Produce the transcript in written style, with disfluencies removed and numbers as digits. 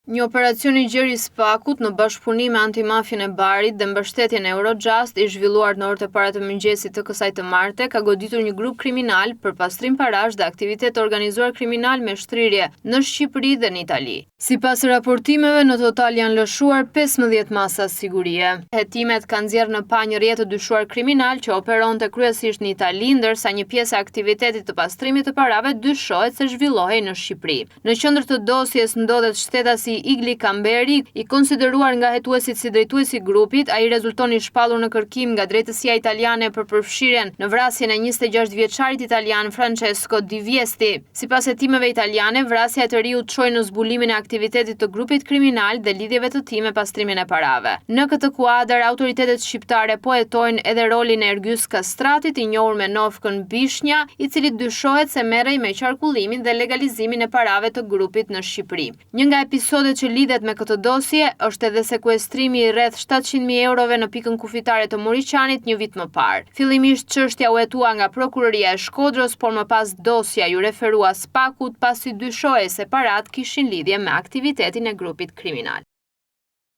Një operacion i gjerë i SPAK-ut në bashkëpunim me antimafien e Barit dhe mbështetjen e Eurojust i zhvilluar në orët e para të mëngjesit të kësaj të marte ka goditur një grup kriminal për pastrim parash dhe aktivitet të organizuar kriminal me shtrirje në Shqipëri dhe në Itali. Sipas raportimeve, në total janë lëshuar 15 masa sigurie. Hetimet kanë nxjerrë në pah një rrjet të dyshuar kriminal që operonte kryesisht në Itali, ndërsa një pjesë e aktivitetit të pastrimit të parave dyshohet se zhvillohej në Shqipëri. Në qendër të dosjes ndodhet shtetasi Igli Kamberi, i konsideruar nga hetuesit si drejtues i grupit, ai rezulton i shpallur në kërkim nga drejtësia italiane për përfshirjen në vrasjen e 26 vjeçarit italian Francesco Di Viesti. Sipas hetimeve italiane, vrasja e të riut çoi në zbulimin e aktivitetit të grupit kriminal dhe lidhjeve të tij me pastrimin e parave. Në këtë kuadër, autoritetet shqiptare po hetojnë edhe rolin e Ergys Kastratit, i njohur me nofkën Bishnja, i cili dyshohet se merrej me qarkullimin dhe legalizimin e parave të grupit në Shqipëri. Një nga episodet që lidhet me këtë dosje është edhe sekuestrimi i rreth 700.000 eurove në pikën kufitare të Muriqanit një vit më parë. Fillimisht çështja u hetua nga prokuroria e Shkodrës, por më pas dosja iu referua SPAK-ut pasi dyshohej se paratë kishin lidhje me aktivitetin e grupit kriminal.